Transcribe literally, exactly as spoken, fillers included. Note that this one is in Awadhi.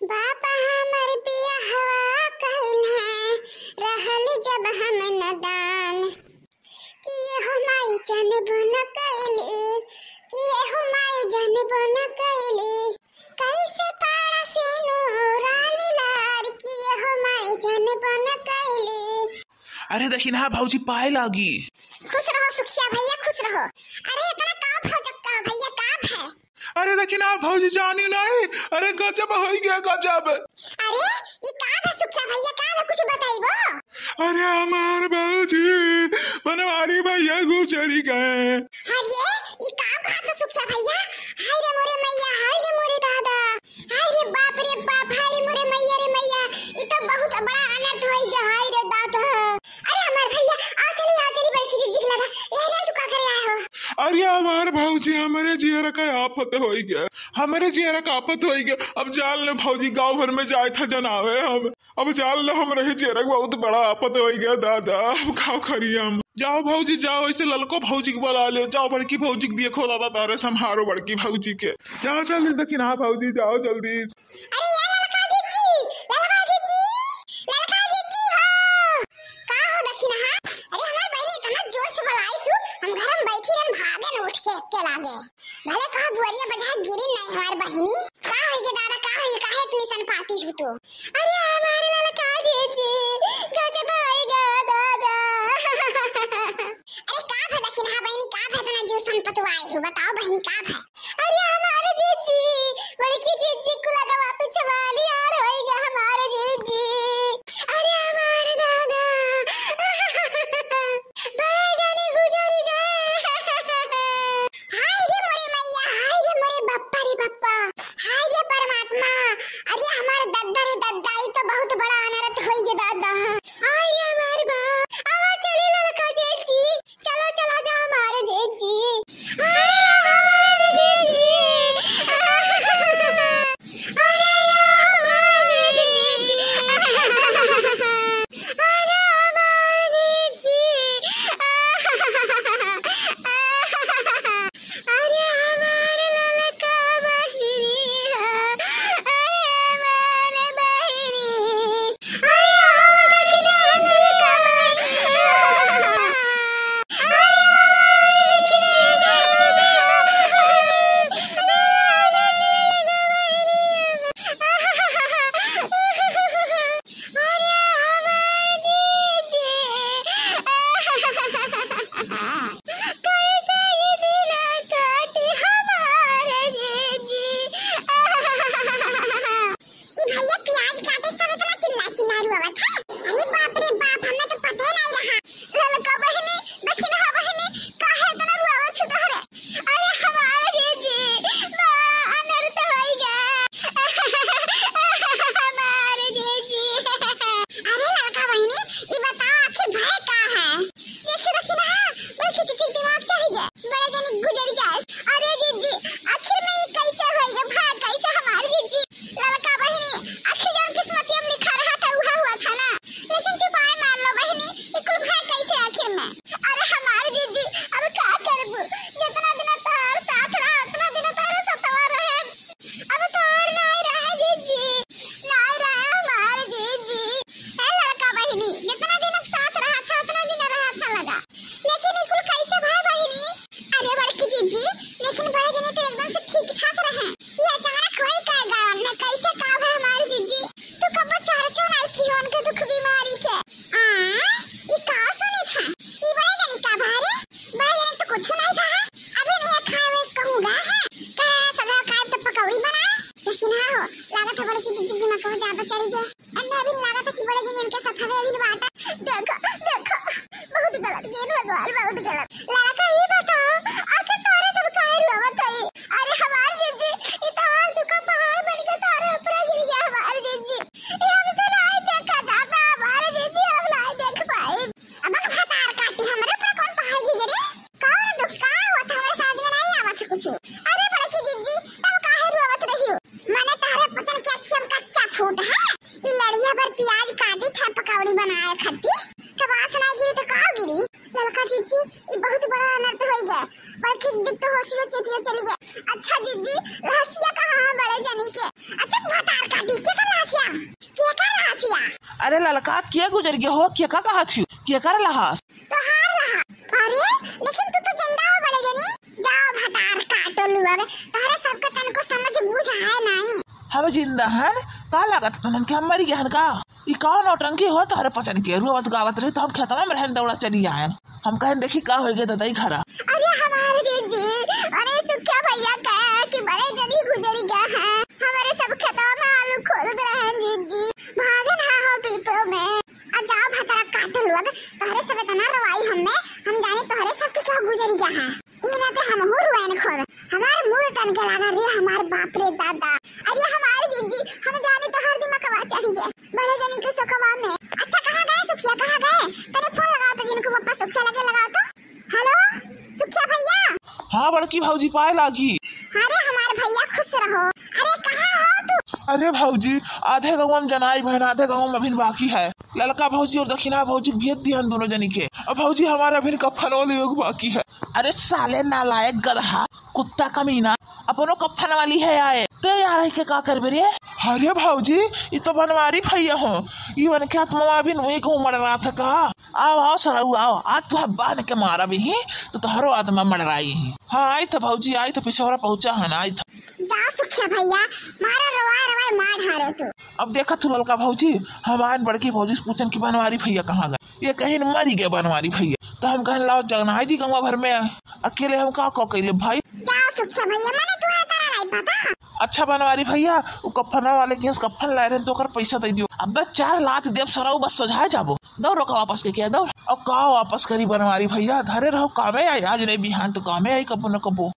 बाप हमर बियाहवा कइल है, रहल जब हम नदान। कि एहो माई जानबो न कइली, कि एहो माई जानबो न कइली, कैसे पाड़ा से नूरानी लार, कि एहो माई जानबो न कइली। अरे दखिनहा भौजी, पाए लागी। खुश रहो सुखिया भैया, खुश रहो। अरे इतना का भौजक का भैया, का है? अरे दखिनहा भौजी, जानी नहीं, अरे गजब होइ गया, गजब। अरे ई का है सुखिया भैया, का है, कुछ बताइबो? अरे हमार भौजी, बनवारी भैया गुजरी गए। अरे ई का कहा तो सुखिया भैया, हाय रे मोरे मैया, हाय रे मोरे दादा, हाय रे बाप रे बाप, हाय रे मोरे मैया रे मैया, ई तो बहुत बड़ा अनर्थ होइ गया, हाय रे दादा। अरे हमार भैया, आओ चली, आओ चली, बड़की जिज्जी के लगा। ए रे, तू का करे आए हो? अरे हमार भौजी, हमरे जियरा का आफत होइ गया, हमरे जियरा का आफत होइ गया। अब जान ले भौजी, गाँव भर में जाए था जनावे हम। अब जान ले, हमरे ही जियरा का बहुत बड़ा आफत होइ गया दादा, अब का करी हम। जाओ भौजी, जाओ, ऐसे ललको भौजी के बुला ले, जाओ बड़की भौजी के देखो दादा, तारे संभारो बड़की भौजी के। जाओ जल्दी दखिनहा भौजी, जाओ जल्दी। अरे या ललका जिज्जी, ललका जिज्जी, ललका जिज्जी हो। का हो दखिनहा? अरे हमार बहिनी इतना जोर से बुलाई तू, हम घर में बैठी रहन, भागे न उठ के एक्के लागे। भले कहा दुआरिया बजा गिरी नहीं हमार बहिनी। का होई गे दादा, का होई, काहे इतनी सनपाती हो तू? अरे हमार ललका जिज्जी, गजब होई गे दादा। अरे का भे दखिनहा बहिनी, का भे इतना जीव सनपतुआई हो, बताओ बहिनी का भे? अरे हमार जिज्जी, बड़की जिज्जी कुल गवा पिछवाड़ी यार होई गे हमार जिज्जी। अरे हमार दादा, बड़ा जाने गुजरी गए। हाय रे मोरे मैया, हाय रे मोरे बप्पा रे बप्पा, हाय रे परमात्मा। अरे हमार दद्दा रे दद्दा, ई तो बहुत बड़ा अनर्थ होई गे दादा। हाय रे हमार बाप, आवा चली ललका जिज्जी। चलो, चलो, जा हमार जिज्जी। अरे हमार जिज्जी। अरे हमार जिज्जी। अरे हमार जिज्जी। अरे हमार ललका बहिनी हो। अरे हमार बहिनी। ई भैया प्याज काटे सब इतना चिल्ला चिल्ला रोवत है। अरे बाप रे बाप, हमें तो पते नहीं रहा। ललका बहिनी, दखिनहा बहिनी, काहे इतना रोवत हो तोहरे? अरे हमार जिज्जी, बड़ा अनर्थ होई गे। हमार जिज्जी। अरे ललका बहिनी, ई बताओ आखिर भय का है? देखी, देखी ना, बड़की जिज्जी के दिमाग चढ़ी गे, बड़े जने गुजर जाए। अरे जिज्जी, आखिर में ई कैसे होई गे भय, कैसे हमार जिज्जी? ललका बहिनी, आखिर जौन किस्मतिया में लिखा रहा था, उहा हुआ था ना। लेकिन चुपाए मार लो बहिनी, ई कुल भय कैसे आखिर में? अरे हमार जिज्जी, अब का करबू? जितना दिन तोहार साथ रहा, उतना दिन तोहरे सतवा रहे। अब तोहार नाई रहे जिज्जी, नाई रहे हमार जिज्जी। ए ललका बहिनी, जितना दिन साथ रहा था, उतना दिन रहा था लगा। लेकिन ई कुल कैसे भय बहिनी? अरे बड़की जिज्जी, लेकिन बड़े जने तो एकदम से ठीक ठाक रहे। ई अचानक होई का गाँव में, कैसे का भय हमार जिज्जी? तू कबो चर्चो नाई की उनके दुख बीमारी के। आ, ई का सुनी था? ई बड़े जने का भय रे? बड़े जने तो कुछ नाई कहा। अभी नहीं खाए हुए कहूँगा है। कहे सदा खाए तो पकौड़ी बनाए। लेकिन हाँ हो, लागत है बड़की जिज्जी दिमाग में ज्यादा चढ़ी गया। अन्ना भी लागत है कि बड़े जने इनके साथ हमें अभी बाटा। देखो, देखो, बहुत गलत गेन भगवान, बहुत गलत। ललका ई बताओ, आखिर तोरे सब काहे रोवत हई? अरे हमार जिज्जी, ई तोहार दुख पहाड़ बन के तोरे ऊपर गिर गया हमार जिज्जी। ई हमसे नाई देखा जाता हमार जिज्जी, हम नाई देख पाई। अब भतार काटी हमरे ऊपर कौन पहाड़ गिर रे? कौन दुख का होत हमरे समझ में नाई आवत कुछ। अरे बड़की जिज्जी, तब काहे रोवत रही हो? माने तहरे पचन के अखियम कच्चा फूट है। ई लड़िया भर प्याज काटी था पकौड़ी बनाए खातिर। कबास ना गिरी तो का गिरी? ललका जिज्जी, ई बहुत बड़ा अनर्थ होई अरे ललका, के गुजर गया हो? के का कहत हियो? के कर लहास? तोहार लहा। अरे, लेकिन तू तो जिंदा हो बड़े जनी। जाओ भतार काटो लुअग, तोहरे सबके तनको समझ बूझ है नाई। हम जिंदा हन? का लागत तुमन के हम मरी गए हन का? ई का नौटंकी हो तोहरे पचन के? रोवत गावत रही तो हम खेतवा में रहन दौड़ा चली आयन। हम कहन देखी का होई गए ददई घरा। अरे हमारे जीजी, अरे सुखिया भैया कहे कि बड़े जनी गुजरी गए हैं। हमारे सब खेतवा में आलू खोदत रहन जीजी, भागन हा हो पीपो में। आ जाओ भतरा काटो लोग, तोहरे सब इतना रोवाई हमें, हम जाने तोहरे सब के क्या गुजरी गया है। ई नाते हमहू रुआइन खोद। हमार मूड़ टन के लागा रे, हमार बाप रे दादा। अरे हमार जीजी, हम जाने तोहर दिमागवा चढ़ी गए बड़े जनी के सोकवा में। अच्छा, कहाँ गए सुखिया, कहाँ गए? तने फोन लगाओ तो, जिनको पप्पा सुखिया लगे लगाओ तो। हेलो, सुखिया भैया। हाँ बड़की भौजी, पाए लागी। अरे हमार भैया खुश रहो। अरे कहाँ हो तू? अरे भौजी, आधे गाँव में जनाई बहन, आधे गाँव में अभिन बाकी है। ललका भौजी और दखिना भौजी भेज दिहन दोनों जनी के। अब भौजी हमारा अभिन कफनो लेवे के बाकी है। अरे साले नालायक गदहा, कुत्ता कमीना, अपनो कफन वाली है आए, ते यहाँ रह के का करबे रे? अरे भौजी, ई तो बनवारी भैया हो, ई वन के आत्मा अभिन वही कहूँ मर रहा था का? आओ आओ सरऊ आओ, आज तुहे बांध के मारब ही, तो तोहरो आत्मा मर रही है। हाँ आई तो भौजी, आई तो पिछोरा पहुँचा है ना, आई तो। जा सुखिया भैया, मारा रवाए रवाए मार ढारे तू। अब देखा तू ललका भौजी, हमार बड़की भौजी से पूछन कि बनवारी भैया कहाँ गए? ये कहीं मरी गए बनवारी भैया। तो हम कहन लाओ जगनाई दी गंगा भर में, अकेले हम का को कैले भाई। जा सुखिया भैया, मने तुहे तारा नहीं पता। अच्छा बनवारी भैया, वो कफना वाले के यहाँ से कफन लाए रहे तो ओकर पैसा दे दियो। अब बस चार लात देब सरऊ, बस सोझाए जाबो। दौड़ ओका वापस के क्या दौड़। अब का वापस करी बनवारी भैया, धरे रहो कामे आई, आज नहीं बिहान तो कामे आई कबो न कबो।